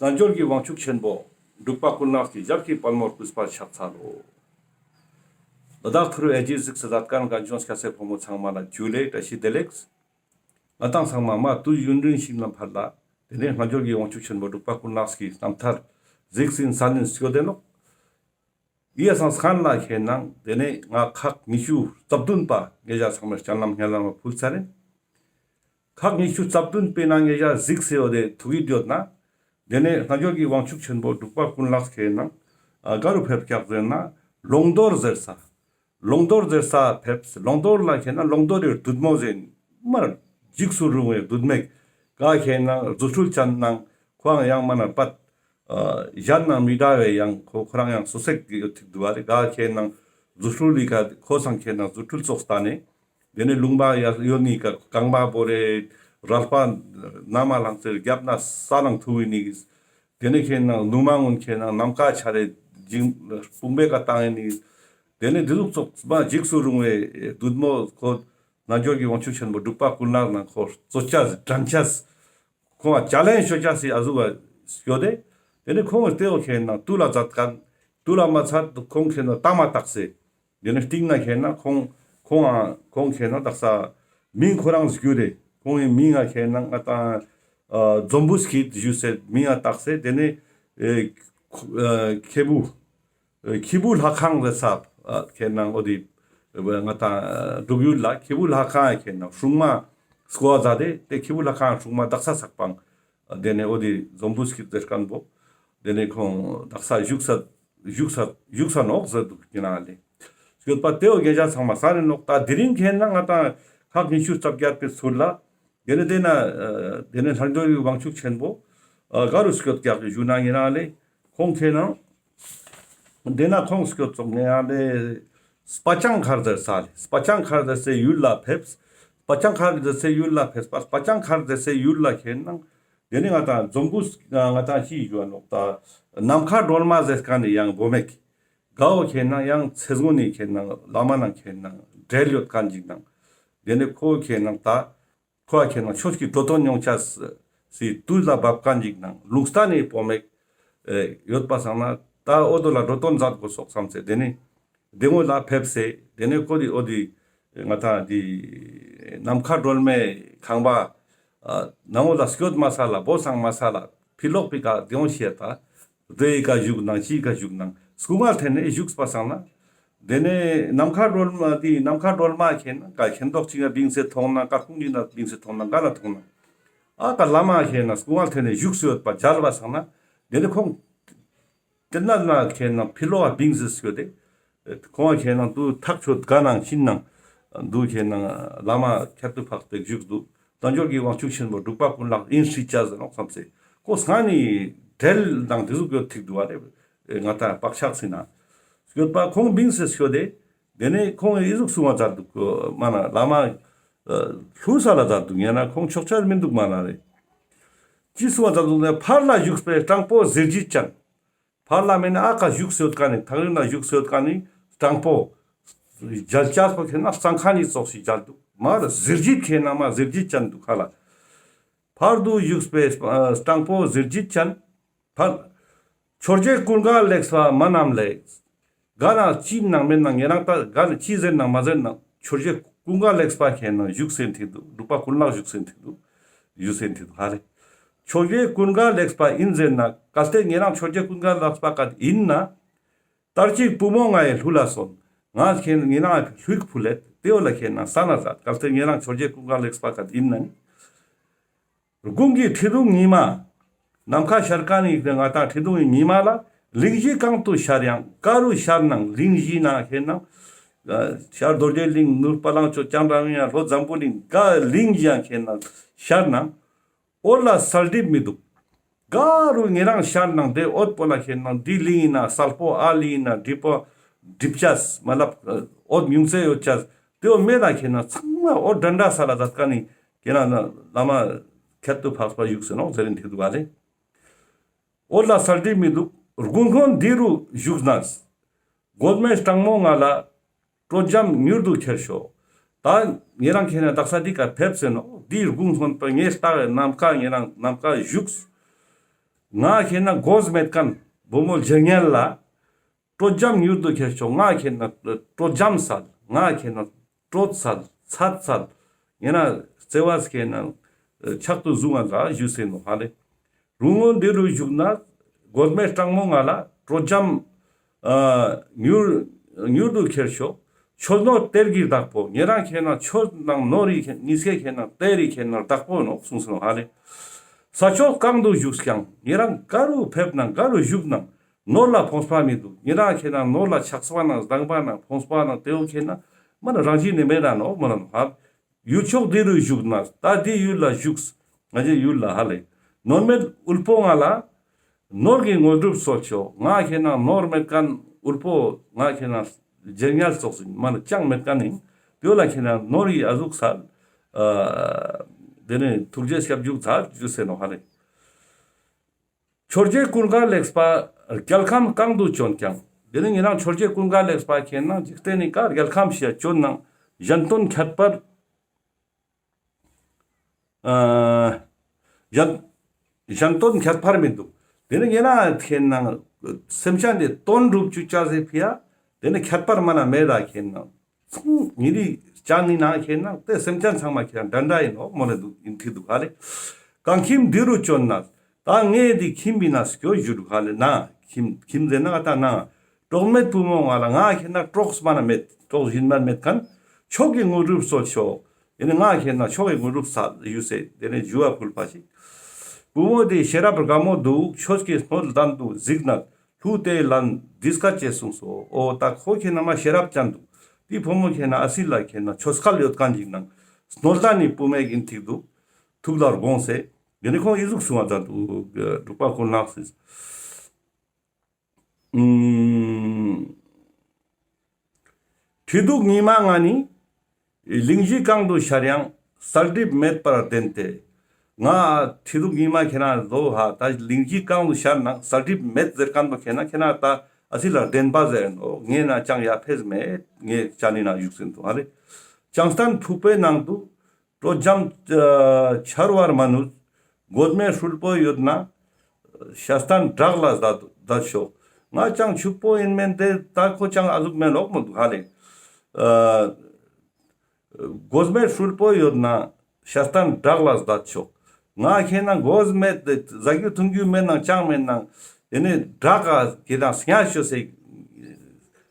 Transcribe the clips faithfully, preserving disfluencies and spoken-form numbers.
རྣལ་འབྱོར་གྱི་དབང་ཕྱུག་ཆེན་པོ་འབྲུག་པ་ཀུན་ལེགས་ཀྱི་ཞབས་ཀྱི་པད་མོར་གུས་པར་ཕྱག་འཚལ་ལོ། ལ་དྭགས་ཐུ་རུ་ཨེ་ཇི་གཟིགས་སུ་མཛད་མཁན་རྒན་གཞོན་སྐྱ་སེར་ཕོ་མོ་ཚང་མ་ལ་ཇུ་ལེ་བཀྲ་ཤིས་བདེ་ལེགས། ང་དང་ཚང་མ་མ་དུས་ཡུན་རིང་ཞིག་ལ་ཕར་ལ་དེ་ནས་རྣལ་འབྱོར་གྱི་དབང་ཕྱུག་ཆེན་པོ་འབྲུག་པ་ཀུན་ལེགས་ཀྱི་རྣམ་ཐར་གཟིགས་ཟིན་ས་ནས་སྐྱོད་དེ་ནོག། ཡེ་སང་སྔན་ལ་ཁེན་ན་དེ་ནས་ང་ཁག་ཉི་ཤུ་རྩ་བདུན་པ་ཉེ་ཞ་ཚང་མ་སྤྱན་ལམ་སྙན་ལམ་ཕུལ་ཚར་རེད། ཁག་ཉི་ཤུ་རྩ་བདུན་པའི་ནང་ཉེ་ཞ་གཟིགས་སེ་ཡོད་དེ་ཐུགས་ཡིད་ཡོད་ན། དེ་ནས་རྣལ་འབྱོར་གྱི་དབང་ཕྱུག་ཆེན་པོ་འབྲུག་པ་ཀུན་ལེགས་ཁེན་ན་ཨ་ག་རུ་ཕེབས་ཀྱག་ཟེར་ན་ལོང་རྡོར་ཟེར་ས། ལོང་རྡོར་ཟེར་ས་ཕེབས། ལོང་རྡོར་ལ་ཁེན་ན་ལོང་རྡོར་རི་བདུད་མོ་ཟེར་མར་འཇིགས་སུ་རུང་བའི་བདུད་མོ་ག་ཁེན་ན་རྫུ་འཕྲུལ་ཅན་ནང་ཁོའང་ཡང་མ་ན་པད་གཞན་ནང་མི་འདྲ་བའི་ཡང་ཁོ་ཁོ་རང་ཡང་སོ་སེག་གི་ཡོད་ཐིག་འདུག་བ་རེད། ག་ཁེན་ན་རྫུ་འཕྲུལ་ལི་ཀ་ཁོ་སང་ཁེན་ན་རྫུ་འཕྲུལ་ཙོགས་ལྟ་ནས། དེ་ནས་ལུང་པ་ཡ་ཡོད་ནི་ཀ་རྐང་པ་བོར་རེ་རལ་པ་ན་མ་ལངས་ཚེ་རྒྱབ་ན་ས་ནང་ཐུག་ཡིན་ནི། དེ་ནས་ཁེན་ན་ནུ་མ་ངུན་ཁེན་ན་ནམ་མཁའ་ཆ་རེ་འཇིག་དཔུང་པའི་ཀ་བཏང་ཡིན་ནི། དེ་ནས་འདི་ཟུག་ཙོགས་མ་འཇིགས་སུ་རུང་བའི་བདུད་མོ་ཁོ་རྣལ་འབྱོར་གྱི་དབང་ཕྱུག་ཆེན་པོ་འབྲུག་པ་ཀུན་ལེགས་ནང་ཁོ་རྩོད་ཅས་དྲན་ཅས། ཁོང་ལ་ཅ་ལེན་ཤོད་ཅས་སི་ཨ་ཟུག་ག་སྐྱོད་དེ། དེ་ནས་ཁོང་གི་ལྟེ་བ་ཁེན་ན་དུ་ལ་མཛད་མཁན་དུ་ལ་མ་ཚད་ཁོང་ཁེན་ན་ཏ་མ་བཏགས་སེ། དེ་ནས་སྟིང་ན་ཁེན་ན་ཁོང་ཁོང་ཨ་ཁོང་ཁེན་ན་བཏགས་ས་མིང་ཁོ་རང་བསྒྱུར་རེ། ཁོང་གི་མིང་ང་ཁེན་ན་ང་དང་ཨ་འཛོམ་བུ་སྐྱིད་ཞུས་སེ་མིང་ང་བཏགས་སེ། དེ་ནས་ཨེ་ཁུ་ཨ་ཁེ་བུ་ཨེ་ཁེ་བུ་ལྷ་ཁང་ཟེར་ས་ཨ་ཁེན་ན་འོ་དེ་ང་དང་འབྲུག་ཡུལ་ལ་ཁེ་བུ་ལྷ་ཁང་ཁེན་ན་སྲུང་མ་སྐོ་བ་མཛད་དེ། དེ་ཁེ་བུ་ལྷ་ཁང་སྲུང་མ་བཏགས་ས་ཚག་པང་། དེ་ནས་འོ་དེ་འཛོམ་བུ་སྐྱིད་ཟེར་མཁན་པོ། དེ་ནས་ཁོང་བཏགས་ས་བཞུགས་ས་བཞུགས་ས་བཞུགས་ས་ནོག་ཟེར་འདུག་ཀྱི་ན་ལེ། སྐྱོད་པ་ལྟེ་བ་ཉེ་ཞ་ཚང་མ་ས་ནས་ནོག། ད་དེ་རིང་ཁེན་ན་ང་དང་ཁག་ཉི་ཤུ་རྩ་བརྒྱད་པའི་ཚུལ་ལ། དེ་ནས་དེ་ན་ཨ་དེ་ནས་རྣལ་འབྱོར་གྱི་དབང་ཕྱུག་ཆེན་པོ་ཨ་ག་རུ་སྐྱོད་ཀྱག་ཞུ་ན་ཉེ་རང་ལེ། ཁོང་ཁེན་ན་དེ་ན་ཁོང་སྐྱོད་ཙོགས་ཉེ་རང་ལེ། སྤ་རྐྱང་མཁར་ཟེར་ས་ལེ། སྤ་རྐྱང་མཁར་ཟེར་སའི་ཡུལ་ལ་ཕེབས། སྤ་རྐྱང་མཁར་ཟེར་སའི་ཡུལ་ལ་ཕེབས་པ། སྤ་རྐྱང་མཁར་ཟེར་སའི་ཡུལ་ལ་ཁེན་ན་དེ་ནས་ང་དང་འཛོམ་བུ་ང་དང་ཤི་ཡོད་ནོག། ད་ནམ་མཁའ་སྒྲོལ་མ་ཟེར་མཁན་ནི་ཡང་བུ་མོ་ག་བོ་ཁེན་ན་ཡང་ཚེ་སྔོན་ནི་ཁེན་ན་བླ་མ་ནང་ཁེན་ན་འབྲེལ་ཡོད་མཁན་ཅིག་ནང་། དེ་ནས་ཁོ་ཁེན་ན་ད་ཁོ་ཁེན་ན་ཆོས་ཀྱི་འགྲོ་དོན་མྱོང་ཅས་སི་དུས་ལ་བབ་མཁན་ཅིག་ནང་ལུང་སྟན་ནི་བུ་མོ་ཨེ་ཡོད་པ་སང་ན་ད་འོ་དོ་ལ་འགྲོ་དོན་མཛད་དགོས་སོག་བསམ་སེ། དེ་ནས་དེ་ངོ་ལ་ཕེབས་སེ། དེ་ནས་ཁོ་དེ་འོ་དེ་ང་དང་དེ་ནམ་མཁའ་སྒྲོལ་མའི་ཁང་པ་ཨ་ནང་ལ་སྐྱོད་མ་ས་ལ་བོ་སང་མ་ས་ལ་ཕི་ལོག་པའི་ཀ་དེ་ངོ་ཤེས་ད། དེའི་ཀ་བཞུགས་ནང་ཅིའི་ཀ་བཞུགས་ནང་སྐུ་ངལ་ཐེན་ནས་བཞུགས་པ་སང་ན། དེ་ནས་ནམ་མཁའ་སྒྲོལ་མ་དེ་ནམ་མཁའ་སྒྲོལ་མ་ཁེན་ན་ཀ་ཁེན་ཏོག་ཅིག་ན་བིངས་སེ་མཐོང་ན། ཀ་ཁུང་ཅིག་ན་བིངས་སེ་མཐོང་ན། ག་ལ་མཐོང་ན། ཨ་ཀ་བླ་མ་ཁེན་ན་སྐུ་ངལ་ཐེན་ནས་བཞུགས་སེ་ཡོད་པ་མཇལ་བ་སང་ན། དེ་ནས་ཁོང་དེ་ན་ན་ཁེན་ན་ཕི་ལོག་ག་བིངས་སེ་ཡོད་དེ། ཁོང་ཁེན་ན་དུ་ཐག་ཆོད་ག་ནང་ཕྱིན་ནང་དུ་ཁེན་ན་བླ་མ་ཁྱད་དུ་འཕགས་པའི་བཞུགས་འདུག། རྣལ་འབྱོར་གྱི་དབང་ཕྱུག་ཆེན་པོ་འབྲུག་པ་ཀུན་ལེགས་ཨིན་ཤེས་ཅས་ཟེར་ནོག་བསམ་སེ། ཁོ་སྔ་ནི་འབྲེལ་དང་དེ་ཟུག་ཡོད་ཐིག་འདུག་བ་རེད། ང་དང་བག་ཆགས་ཟིན་ན་ཡོད་པ། ཁོང་བིངས་སེ་ཡོད་དེ། དེ་ནས་ཁོང་ཨི་ཟུག་གསུང་བ་མཛད་འདུག། མ་ན་བླ་མ་ལྷུ་ས་ལ་མཛད་འདུག་ཉེ་ན་ཁོང་ཆོག་ཆ་མི་འདུག་མ་ན་རེད། ཅི་གསུང་བ་མཛད་འདུག་ན། ཕར་ལ་བཞུགས་པའི་སྤྲང་པོ་གཟི་བརྗིད་ཅན། ཕར་ལ་མེད་ན་ཨ་ཀ་བཞུགས་སེ་ཡོད་མཁན་ནི་ཐག་རིང་ན་བཞུགས་སེ་ཡོད་མཁན་ནི་སྤྲང་པོ། མཇལ་ཅས་པོ་ཁེན་ན་གཙང་ཁ་ནི་ཙོགས་ཤིག་མཇལ་འདུག། མ་གཟི་བརྗིད་ཁེན་ན་མ་གཟི་བརྗིད་ཅན་འདུག་ཁ་ལ། ཕར་དུ་བཞུགས་པའི་ཨ་སྤྲང་པོ་གཟི་བརྗིད་ཅན། ཕར། ཆོས་རྗེ་ཀུན་དགའ་ལེགས་པ་མ་རྣམས་ལེགས། ག་ན་ཅི་ནང་མེད་ནང་ཉེ་རང་ད་ག་ན་ཅི་ཟེར་ནང་མ་ཟེར་ནང་ཆོས་རྗེ་ཀུན་དགའ་ལེགས་པ་ཁེན་ན་བཞུགས་སེ་ཐིག་འདུག། འབྲུག་པ་ཀུན་ལེགས་བཞུགས་སེ་ཐིག་འདུག། བཞུགས་སེ་ཐིག་འདུག་ཧ་ལེ། ཆོས་རྗེ་ཀུན་དགའ་ལེགས་པ་ཨིན་ཟེར་ན། གལ་ཏེ་ཉེ་རང་ཆོས་རྗེ་ཀུན་དགའ་ལེགས་པ་ག་ཨིན་ན། ལྟར་ཅིག་བུ་མོ་ང་ཡི་ལྷུ་ལ་སོན། ང་ཁེན་ཉེ་རང་ལྷུག་ཕུལ་ལེད་དེ་བོ་ལ་ཁེན་ན་ས་ན་ཟ། གལ་ཏེ་ཉེ་རང་ཆོས་རྗེ་ཀུན་དགའ་ལེགས་པ་ག་ཨིན་ན་ནི། དགུང་གི་ཁྲི་གདུང་ཉི་མ། ནམ་མཁའ་ཤར་མཁན་ནི་ང་དང་ཁྲི་གདུང་གི་ཉི་མ་ལ་གླིང་བཞི་གང་དུ་ཤར་ཡང་། ག་རུ་ཤར་ནང་གླིང་བཞི་ན་ཁེན་ན། ཨ་ཤར་རྡོ་རྗེ་གླིང་། ནུབ་བ་ལང་སྤྱོད། བྱང་འབྲོམ་ཡང་། ལྷོ་འཛམ་བུ་གླིང་། ག་གླིང་བཞི་ཡང་ཁེན་ན་ཤར་ནང་། འོད་ལ་གསལ་འགྲིབ་མི་འདུག། ག་རུ་ཉེ་རང་ཤར་ནང་དེ་འོད་པོ་ལ་ཁེན་ན་འདི་གླིང་ཡིན་ན་གསལ་པོ། ཨ་གླིང་ཡིན་ན་འགྲིབ་པོ་འགྲིབ་ཅས་མ་ལབ། འོད་ཉུང་ཙེ་ཡོད་ཅས་དེ་བོ་མེད་ན་ཁེན་ན་ཚང་མ་འོད་འདྲ་འདྲ་ས་ལ་མཛད་མཁན་ནི་ཁེན་ན་བླ་མ་ཁྱད་དུ་འཕགས་པ་བཞུགས་སེ་ནོག་ཟེར་ནི་ཐིག་འདུག་ག་ལེ། འོད་ལ་གསལ་འགྲིབ་མི་འདུག། དགུང་སྔོན་འདི་རུ་བཞུགས་ནས། མགོན་མེད་སྤྲང་མོ་ང་ལ། དྲོ་འཇམ་མྱུར་དུ་ཁྱེར་ཤོག། ད་ཉེ་རང་ཁེན་ན་དག་ས་འདི་ཀ་ཕེབས་སེ་ནོག། འདི་དགུང་སྔོན་པ་ངས་ལྟ་ནམ་མཁའ་ཉེ་རང་ནམ་མཁའ་བཞུགས། ང་ཁེ་ན་གོས་མེད་ཁན་བུ་མོ་ལྗང་ཉལ་ལ་དྲོ་འཇམ་མྱུར་དུ་ཁྱེར་ཤོག། ང་ཁེ་ན་དྲོ་འཇམ་སལ། ང་ཁེ་ན་དྲོད་སལ། ཚད་སལ། ཡང་ན་བརྩེ་བ་ཁེ་ན་ཕྱག་ཏུ་བཟུང་ང་ལ་ཞུས་སེ་ནོག་ཧ་ལེ། རུང་ངོ་འདི་རུ་བཞུགས་ན་གོས་མེད་སྤྲང་མོ་ང་ལ་དྲོ་འཇམ་ཨ་མྱུར་མྱུར་དུ་ཁྱེར་ཤོག། ཆོས་ནོར་གཏེར་གྱི་བདག་པོ། ཉེ་རང་ཁེ་ན་ཆོས་ནང་ནོར་རི་ཉིས་ཀའི་ཁེ་ན་གཏེར་རི་ཁེ་ན་བདག་པོ་ནོག་གསུངས་སེ་ནོག་ཧ་ལེ། ས་ཕྱོགས་གང་དུ་བཞུགས་ཀྱང་། ཉེ་རང་ག་རུ་ཕེབས་ནང་ག་རུ་བཞུགས་ནང་ནོར་ལ་ཕོངས་པ་མི་འདུག། ཉེ་རང་ཁེ་ན་ནོར་ལ་ཆགས་པ་ནང་སྡང་བ་ནང་ཕོངས་པ་ནང་དེའོ་ཁེ་ན་མ་ན་རང་བཞིན་ནི་མེད་ན་ནོག་མ་ན་ནོག་ཧ། ཡུལ་ཕྱོགས་འདི་རུ་བཞུགས་ན། ད་འདི་ཡུལ་ལ་བཞུགས། ང་ཅི་ཡུལ་ལ་ཧ་ལེ། ནོར་མེད་དབུལ་པོ་ང་ལ་ནོར་གྱི་དངོས་གྲུབ་སྩོལ་ཤོག། ང་ཁེ་ན་ནོར་མེད་ཁན་དབུལ་པོ་ང་ཁེ་ན་ལྗང་ཉལ་ཙོགས་སི་མ་ན་ཅང་མེད་ཁན་ནི་དེའོ་ལ་ཁེ་ན་ནོར་གྱི་ཨ་ཟུག་སལ། ཨ་དེ་ནི་ཐུགས་རྗེ་སྐྱབས་འཇུག་སལ་ཞུས་སེ་ནོག་ཧ་ལེ། ཆོས་རྗེ་ཀུན་དགའ་ལེགས་པ་རྒྱལ་ཁམས་གང་དུ་བྱོན་ཀྱང་། དེ་ནི་ཉེ་རང་ཆོས་རྗེ་ཀུན་དགའ་ལེགས་པ་ཁེ་ན་འཇིག་རྟེན་ནི་ཀ་རྒྱལ་ཁམས་ཤིག་བྱོན་ནང་གཞན་དོན་ཁྱད་པར་ཨ་གཞན་གཞན་དོན་ཁྱད་པར་མི་འདུག། དེ་ནི་ཉེ་རང་ཁེ་ན་སེམས་ཅན་དེ་དོན་སྒྲུབ་ཅུག་ཅེས་སི་ཕི་ཡ་དེ་ནི་ཁྱད་པར་མ་ན་མེད་ད། ཁེ་ན་ཚང་ཉེ་རི་ཅན་ནི་ན་ཁེ་ན་དེ་སེམས་ཅན་ཚང་མ་ཁེ་ན་འདྲ་འདྲ་ཡིན་ནོག་མོལ་ལེ་འདུག་ཡིན་ཐིག་འདུག་ཧ་ལེ། གང་ཁྱིམ་འདི་རུ་བྱོན་ན། ད་ངའི་འདི་ཁྱིམ་པའི་ན་སྐྱོ་ཞུ་འདུག་ཧ་ལེ། ན་ཁྱིམ་ཁྱིམ་ཟེར་ན་ད་ན་གྲོགས་མེད་བུ་མོ་ང་ལ་ང་ཁེ་ན་གྲོགས་མ་ན་མེད། གྲོགས་ཡིན་མ་མེད་ཁན་མཆོག་གི་དངོས་གྲུབ་སྩོལ་ཤོག། ཡིན་ན་ང་ཁེ་ན་མཆོག་གི་དངོས་གྲུབ་སྩལ་ཞུས་སེ་དེ་ནི་ཞུ་བ་ཕུལ་པ་ཞིག། བུ་མོ་དེ་ཤེས་རབ་དགའ་མོ་འདུག། ཆོས་ཀྱི་སྣོད་ལྡན་དུ་གཟིགས་ན། ལྷུ་དེ་ལན་འདི་སྐད་ཅེས་གསུངས་སོ། འོ་ད་ཁོ་ཁེ་ན་མ་ཤེས་རབ་ཅན་འདུག། དེ་བུ་མོ་ཁེ་ན་ཨ་སི་ལ་ཁེ་ན་ཆོས་སྐལ་ཡོད་ཁན་ཞིག་ནང་སྣོད་ལྡན་ནི་བུད་མེད་ཡིན་ཐིག་འདུག། ཐུགས་ལ་དགོངས་སེ་དེ་ནི་ཁོང་ཨི་ཟུག་གསུང་བ་མཛད་འདུག། འབྲུག་པ་ཀུན་ལེགས་སི། ཨུམ། ཁྲི་གདུགས་ཉི་མ་ང་ནི་གླིང་བཞི་གང་དུ་ཤར་ཡང་གསལ་འགྲིབ་མེད་པར་བདེན་ཏེ། ང་ཁྲི་གདུགས་ཉི་མ་ཁེ་ན་ལོ་ཧ་ད་གླིང་བཞི་གང་དུ་ཤར་ན་གསལ་འགྲིབ་མེད་ཟེར་ཁན་པོ་ཁེ་ན་ཁེ་ན་ད་ཨ་སི་ལ་བདེན་པ་ཟེར་ནོག། ངས་ན་ཅང་ཡ་ཕེས་མེད། ངས་ཅ་ནི་ན་བཞུགས་སེ་འདུག་ཧ་ལེ། བྱང་སྟན་ཕུག་པའི་ནང་དུ། དྲོ་འཇམ་འཆར་བར་མ་ནུས། གོས་མེད་སྤྲུལ་པོ་ཡོད་ན། ཤ་སྟན་བྲག་ལ་བསྡད་བསྡད་ཤོག། ང་ཅང་ཕྱུག་པོ་ཡིན་མིན་དེ་ད་ཁོ་ཅང་ཨ་ཟུག་མེད་ལོག་མོ་འདུག་ཧ་ལེ། ཨ་གོས་མེད་སྤྲུལ་པོ་ཡོད་ན། ཤ་སྟན་བྲག་ལ་བསྡད་ཤོག། ང་ཁེ་ན་གོས་མེད་དེ་ཟ་རྒྱུ་འཐུང་རྒྱུ་མེད་ནང་ཅང་མེད་ནང་དེ་ནི་བྲག་ག་ཁེ་ན་སྙ་ཤོ་སེ་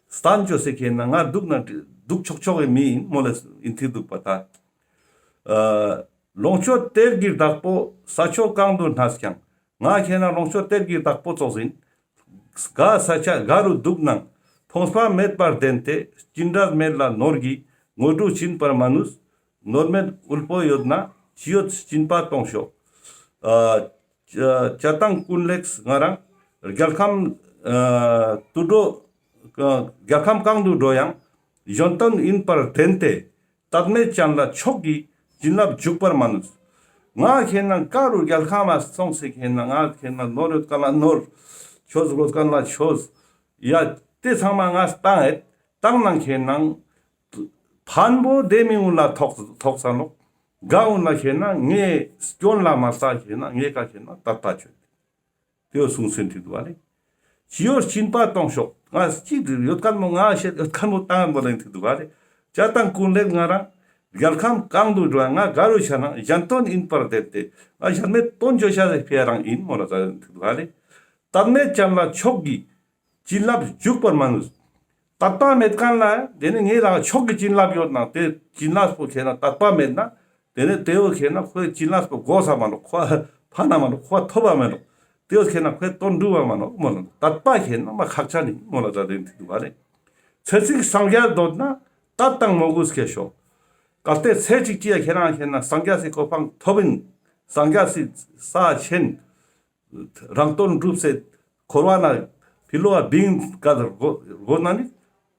སྟན་ཤོ་སེ་ཁེ་ན་ང་འདུག་ན་འདུག་ཆོག་ཆོག་གི་མི་ཡིན་མོལ་ལེ་ཡིན་ཐིག་འདུག་པ་ད། ཨ་ལོངས་སྤྱོད་གཏེར་གྱི་བདག་པོ་ས་ཕྱོགས་གང་དུ་གནས་ཀྱང་། ང་ཁེ་ན་ལོངས་སྤྱོད་གཏེར་གྱི་བདག་པོ་ཙོགས་ཡིན། ག་ས་ཆ་ག་རུ་འདུག་ནང་ཕོངས་པ་མེད་པར་བདེན་ཏེ། ཅི་འདྲ་མེད་ལ་ནོར་གྱི་དངོས་གྲུབ་སྦྱིན་པར་མ་ནུས། ནོར་མེད་དབུལ་པོ་ཡོད་ན་ཅི་ཡོད་སྦྱིན་པ་གཏོང་ཤོག། ཨ་ཅ་དང་ཀུན་ལེགས་ང་རང་རྒྱལ་ཁམས་ཨ་དུད་འགྲོ་རྒྱལ་ཁམས་གང་དུ་འགྲོ་ཡང་གཞན་དོན་ཡིན་པར་བདེན་ཏེ། དད་མེད་ཅན་ལ་མཆོག་གི་བྱིན་རླབས་འཇུག་པར་མ་ནུས། ང་ཁེ་ན་ག་རུ་རྒྱལ་ཁམས་མ་སོང་སེ་ཁེ་ན་ང་ཁེ་ན་ནོར་ཡོད་ཁན་ལ་ནོར། ཆོས་རོལ་ཁན་ལ་ཆོས། ཡ་དེ་ཚང་མ་ང་བཏང་ཡོད། བཏང་ནང་ཁེ་ན་ཕན་པོ་དེ་མི་འུན་ལ་ཐོགས་ཐོགས་ས་ནོག། ག་འུན་ལ་ཁེ་ན་ངའི་སྐྱོན་ལ་མ་ས་ཁེ་ན་ངའི་ཀ་ཁེ་ན་དད་པ་ཆོད། དེའོ་གསུངས་སེ་ཐིག་འདུག་ཨ་ལེ། ཅི་ཡོད་སྦྱིན་པ་གཏོང་ཤོག། ང་གཅིག་ཡོད་ཁན་མོ་ང་ཤེས་ཡོད་ཁན་མོ་བཏང་མོ་ལེན་ཐིག་འདུག་ཨ་ལེ། ཅ་དང་ཀུན་ལེགས་ང་རང་རྒྱལ་ཁམས་གང་དུ་འགྲོ་ཡང་ང་ག་རུ་ཤར་ན་གཞན་དོན་ཡིན་པར་བདེན་ཏེ། ང་གཞན་མའི་དོན་བཅོ་ཤེས་སི་ཕི་ཡ་རང་ཡིན་མོལ་ལ་ཟེར་ཐིག་འདུག་ཨ་ལེ། དད་མེད་ཅན་ལ་མཆོག་གི་བྱིན་རླབས་འཇུག་པར་མ་ནུས། དད་པ་མེད་ཁན་ལ་དེ་ནི་ངའི་ལ་མཆོག་གི་བྱིན་རླབས་ཡོད་ནང་དེ་བྱིན་རླབས་པོ་ཁེ་ན་དད་པ་མེད་ན་དེ་ནི་དེའོ་ཁེ་ན་ཁོའི་བྱིན་རླབས་པོ་གོ་ས་མ་ནོག། ཁོ་ཕན་ན་མ་ནོག། ཁོ་ཐོབ་པ་མ་ནོག། དེའོ་ཁེ་ན་ཁོའི་དོན་འགྲུབ་པ་མ་ནོག་མོལ་ལ། དད་པ་ཁེ་ན་མ་ཁག་ཅན་ནི་མོལ་ལ་ད་དེ་ཐིག་འདུག་ཨ་ལེ། ཚེ་གཅིག་སངས་རྒྱས་འདོད་ན་དད་དང་མོས་གུས་སྐྱེད་ཤོག། གལ་ཏེ་ཚེ་གཅིག་ཅི་ཡ་ཁེ་རང་ཁེ་ན་སངས་རྒྱས་སི་གོ་འཕང་ཐོབ་ཡིན། སངས་རྒྱས་སི་ས་ཆེན། རང་དོན་འགྲུབ་སེ་འཁོར་བ་ན་ཕི་ལོག་ག་བིང་ག་རྒོ་ན་ནི།